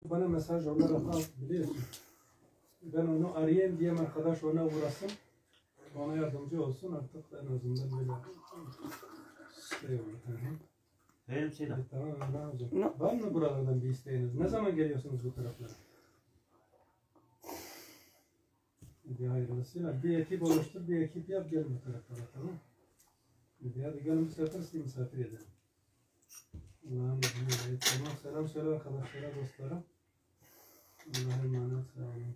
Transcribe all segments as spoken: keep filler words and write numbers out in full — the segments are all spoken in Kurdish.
Bana mesaj olarak at, biliyorsun. Ben onu arayayım, diyeyim arkadaş ona uğrasın. Bana yardımcı olsun artık, en azından böyle şey olur. Hı hı. Verir misin? E, tamam Emrah hocam. No. Var mı buralardan bir isteğiniz? Ne zaman geliyorsunuz bu taraflara? Hadi hayırlısıyla. Bir ekip oluştur, bir ekip yap, gel bu taraflara, tamam? Hadi, hadi gelin bu sefer sizi misafir edelim. Allah'ın izniyle. Tamam, selam söyle arkadaşlara, dostlara. Allah'a emanet, sağ olun.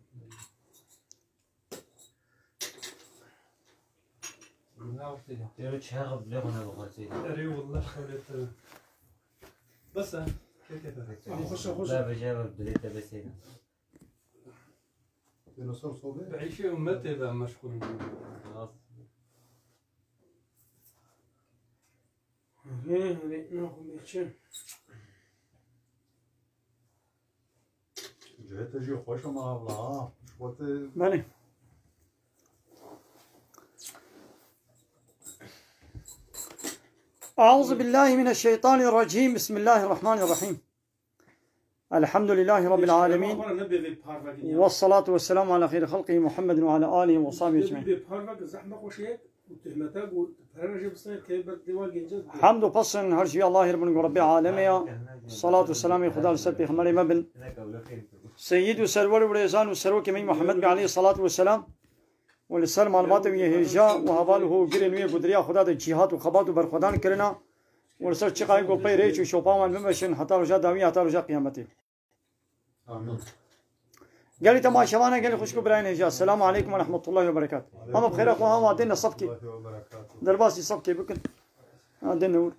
Tero çağı bile ona bakar seydi. Eyvallah, şöyle tabii. Bas ha, kete tabii. Ama hoşa hoşa. Bebe cevap dilete beseydi. Dinosaur sobe. Bi işê ummetê ve meşgul in. He, he, ne xwe bêçin. Cihete jî xweş ama abla ha. Xwete Belê. أعوذ بالله من الشيطان الرجيم. بسم الله الرحمن الرحيم. الحمد لله رب العالمين. والصلاة والسلام على خير خلقه محمد وعلى آله وصحبه أجمعين. Bê parvek zehme xweşiyek û tuhmetek û perena jê bisayê tê ber dêwa gêncê. Hemd û pesn her ji Allahê re bin ku Rebbê alemê ya. Salat û selamê Xuda li ser pêxemberê me bin. Seyyid û serwer û rêzan û serokê me Muhammed be aleyhi salatu ve selam. Û li ser malbatê wî yê hêja û heval û hogirên wî yê ku di riya Xuda de cîhat û xebat û berxwedan kirina. Û li ser çiqayê ku pey rêç û şopa wan bimeşin heta roja dawî, heta roja qiyametê. Amîn. Gelî temaşevana, gelî xwişk û birayên hêja. Selamu aleykum ve rahmetullahi ve berekatuhu. Ama bi xêra xwe hawa dêne sefkê. Derbasî sefkê bikin. Ha, dêne wir.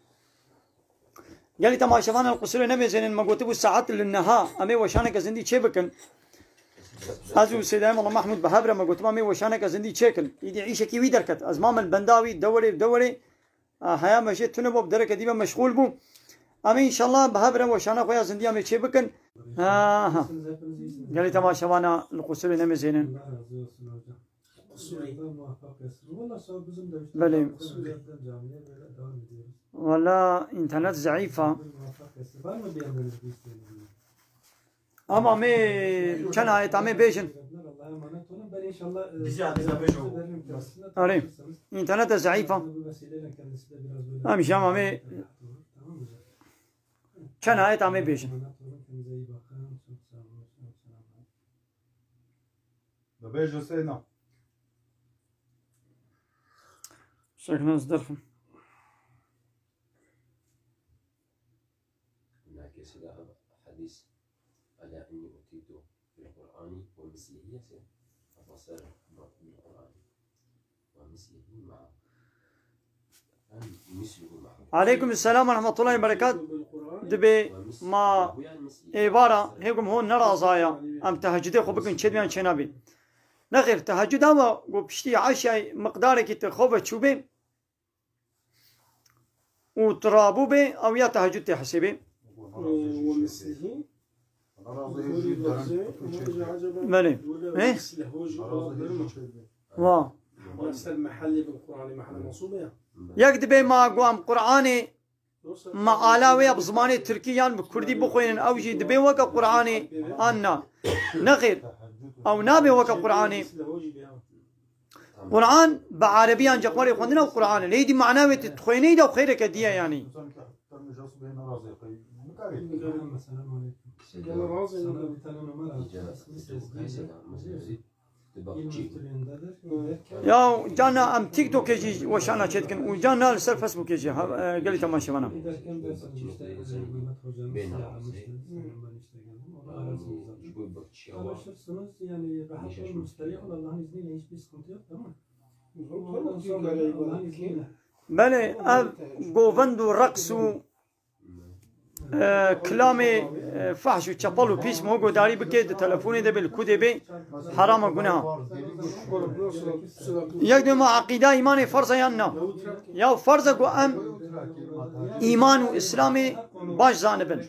Gelî temaşevana, li qusûrê nemêzênin, me gotibû saet li neha, em ê weşaneke zindî çê bikin. Ez û Seydayê Mela Mehmûd bi hev re me gotibû, em ê weşaneke zindî çêkin. Îdî îşekî wî derket. Ez ma min benda wî, dewerê, dewerê. A, heya me jê tune bû, bi dereke dî ve meşxûl bû. Em ê înşallah bi hev re weşana xwe ya zindî em ê çê bikin. Ha, ha. Gelî temaşevana li qusûrê nemêzênin. Belê. Valla internet zeîf a. Ama me çend ayet amê bêjin. Bize, bize bêjo. Arê, internet zeîf a. Em jam amê çend ayet amê bêjin. Bêjo seyna. Şekil ez derxim. هناك سلاح حديث: ألا إني أوتيت بالقرآن ومثله، أفسر بالقرآن ومثله مع مثله مع Aleykum selam ve rahmetullahi ve berekat. Dibê ma êvara hêgum hon nerazaya. Em tehecudê xwe bikin çê diyan çê nabê. Nexêr, tehecud ama ku piştî eşyayê miqdarekî tu xwe ve çûbê. û tu rabûbê, ew ya tehecûd tê hesêbê. Belê. He? Wa. Yek dibê ma got em Qur'anê ma ala wê ya bi zimanê tirkî yan bi kurdî bixwînin, ew jî dibê weke Qur'anê an na? Nexêr. Ew nabe weke Qur'anê. Qur'an bi erebî ancak warê xwendina û Qur'an e. Lê êdî mana wê tu dixwênî de xêreke dî ye yanî. Ya cana em TikTokê jî weşana çêdikin û cana li ser Facebookê jî, ha, e, gelî temaşevana. Alışırsınız, yani rahat olun, müsterih olun, Allah'ın izniyle hiçbir sıkıntı yok, tamam. Belê, ev govend û reqs û, e, kilamê, e, fahş û çepel û pîs mi godarî bike, di telefonê de bê, li ku de bê, heram e, guneh e. Yek dibê ma eqîda îmanê ferz e yan na? Ya ferz e ku em îman û Îslamê baş zanibin.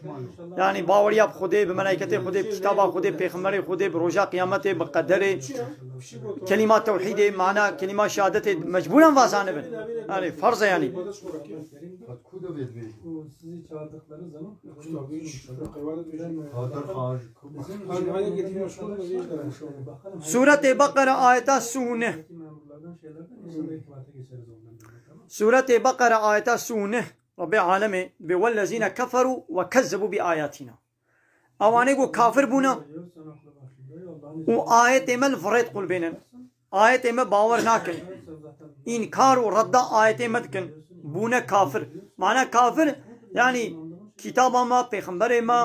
Yanî baweriya bi Xwedê, bi melayketê Xwedê, bi kitaba Xwedê, pêxemberê Xwedê, bi roja qiyametê, bi qederê, kelîma tewhîdê, mana kelîma şehadetê mecbûren va zanibin. Yanî ferz e yanî. Sizi çağırdıkları zaman Tabii, hiç hayvan etmeyecek. Bizim Hayvan getirmiş olmadı, hiç de. Suretê Beqere, ayeta sî û neh. Suretê Beqere, ayeta sî û neh. Rebbê alemê dibê: "Wellezîne keferû ve kezzebu bi ayatina." Ewanê ku kafir bûne û ayetê me li virêt qulbênin. Ayetê me bawer nakin. Înkar û redda ayetê me dikin. Bûne kafir. Mana kafir, yanî kitaba me, pêxemberê me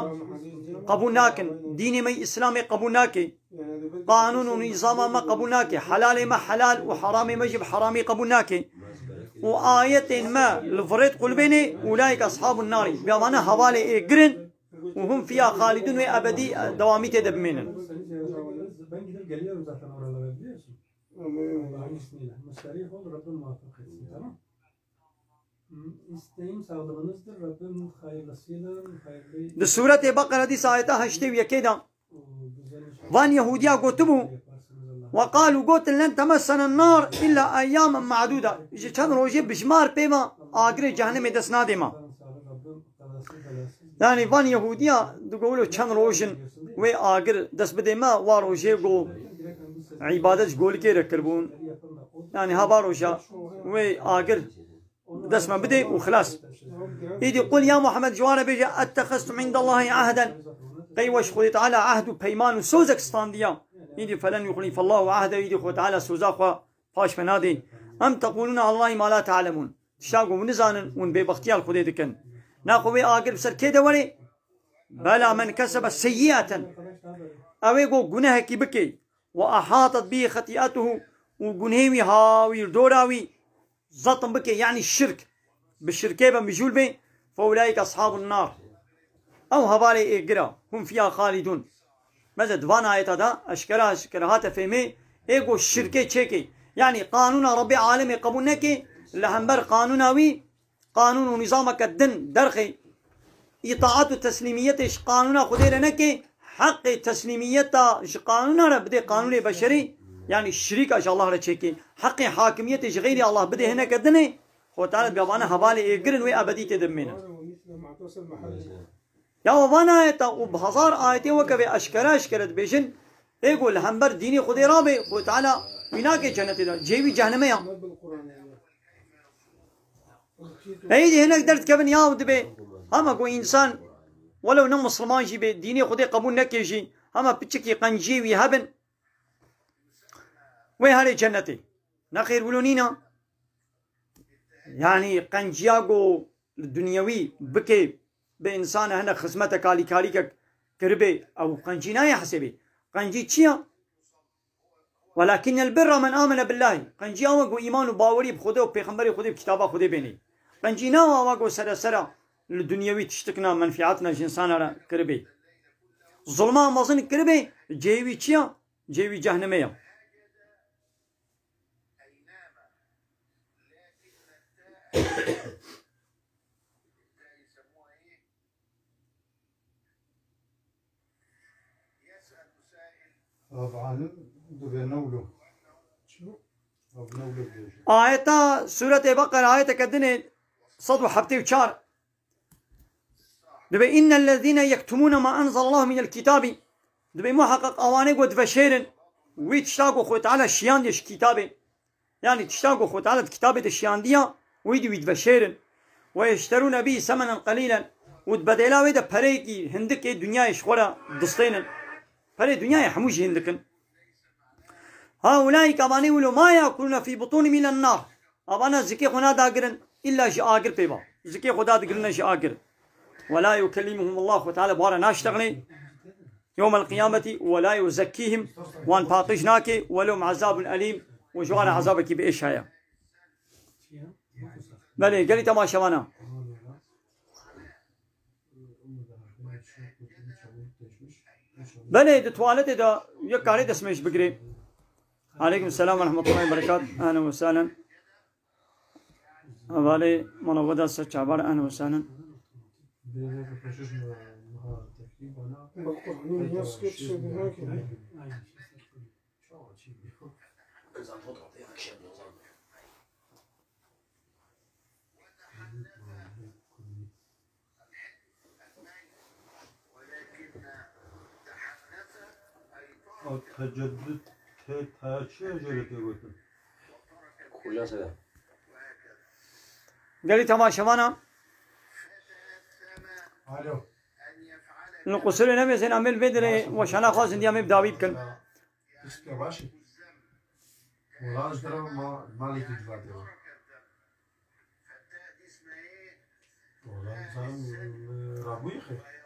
qebûl nakin. Dînê me Îslamê qebûl nake. Qanûn û nîzama me qebûl nake. Helalê me helal û heramê me jî bi heramî qebûl nake. Û ayetên me li virêt qulbênê, ulaîke eshabun narî. Bi evane hevalê êgir in. Û hum fîha xalidûn, wê ebedî dewamî tê de bimênin. Ben gidip geliyorum zaten oralara, biliyorsun. Allah'ın izniyle. Müsterih ol, Rabbim muvaffak etsin, tamam? Hı, isteğim sağlığınızdır. Rabbim hayırlısıyla, hayırlı Di Sûretê Beqere dîsa ayeta heştê û yekê de van Yehûdiya gotibû, "Ve qalû", gotin, "Len temessenen nar illa eyyamen ma'dûda." Ji çend rojê bijmar pê ve agirê cehennemê dest nadê me. Yanî van Yehûdiya digo wilo çend roj in wê agir dest bidê me, wa rojê go îbadet ji golikê re kiribûn. Yanî ha va roja wê agir dest me bidê û xilas. Îdî qul ya Muhammed, ji wan re bêje, "Ettexeztum indallahî ahden." Qey we ji Xwedê Teala ehd û peyman û sozek standiya? Îdî felen yuxlîfellahu ahde, îdî Xwedê Teala soza xwe paş me nadê. Em tequlûne alallahî ma la te'lemûn. Tişta ku hûn nizanin, hûn bêbextiya li Xwedê dikin. Naxwe wê agir bi ser kê de were? Bela men kesebe seyyiaten. Ew ê ku gunehekî bike. Ve ahatet bî xetîetuhu, û gunhê wî hawîrdora wî zetim bike, yanî şirk, bi şirkê ve mijûl be, fe ulaîke eshabun nar. Ew hevalê êgir a, hum fîha xalidûn. Meze di van ayeta de eşkera eşkera hate fêmê, ê ku şirkê çêkê, yanî qanûna Rebbê alemê qebûl neke, li hember qanûna wî qanûn û nîzameke din derxê, îtaat û teslîmiyetê ji qanûna Xwedê re neke, heqê teslîmiyeta ji qanûna re bidê qanûnê beşerî, yanî şirîka ji Allah re çêkê, heqê hakimiyetê ji xeyrî Allah bidê hineke dinê, Xwedê Teala bi avana hevalê êgir in wê ebedî tê de bimêne. Ya we van ayeta û bi hezar ayetê weke vê eşkere eşkere dibêjin, ê ku li hember dînê Xwedê rabe, Xwedê Teala wî nake cenetê de, cihê wî cehneme ya. Ey dî hinek derdikevin ya dibê, hema ku însan welew ne misilman jî bê, dînê Xwedê qebûl neke jî, hema piçikî qenciyê wî hebin, wê herê cenetê. Nexêr wilo nîna. Yanî qenciya ku li dinyewî bike bi însana hinek xizmetek alîkarîkek kiribê, ew qencî nayê hesêbê. Qencî çi ya? Welakinnel birra men amene billahî. Qencî awe ku îman û bawerî bi Xwedê û pêxemberê Xwedê bi kitaba Xwedê bênê. Qencî nawe awe ku sere sera li dinyewî tiştikna menfîatina ji însana re kiribê. Zulma mezin kiribê, cihê wî çi ya? Cihê wî cehnemê ya. Ev alim dibê newlo. Ev newlo dibêje. Ayeta Sûretê Beqere, ayeteke dinê sed û heftê û çar. Dibê, "Innellezîne yektumûne ma enzelallahu minel kitâbî." Dibê, muheqeq awanê ku diveşêrin wî tişta ku Xwedê Teala şiyandiye ji kitabê. Yanî tişta ku Xwedê Teala di kitabê de şiyandiya, wî di wî diveşêrin. "Ve yeşterûne bî semenen qelîlen." Û di bedêla wê de pereyekî hindikê dinyayê ji xwe re distênin. Perê dinyayê hemû jî hindik in. "Haulâike", avanê wilo, "ma yâkulûne fî butûnihim illen nâr." Avana zikê xwe nadagirin, îlla ji agir pê ba. Zikê xwe dadigirine ji agir. "Ve la yukellimuhumullah", Xwedê Teala bi wan re naştexinê. "Yewmel qiyameti ve la yuzekkîhim", wan paqij nake, "ve lehum azabun elîm", û ji wan re azabekî bi êş heye. Belê, gelî temaşevana. Belê, di tuwaletê de yek karê destmêj bigirê. Aleykum selam ve rahmetullahi ve berekat. Ehlen ve sehlen. Hevalê mala we de ser çavar, ehlen ve sehlen. Tecaddüt te, te çi jê re tê gotin? Xuya sebe. Gelî temaşevana. Alo. Li qusurê nemêzên em ê li vê dirê weşana xwazin diya me bi dawî bikin. Piske baş e. Wala ez dere ma, malê ki civatê wa. Wala zanim rabûyê xê.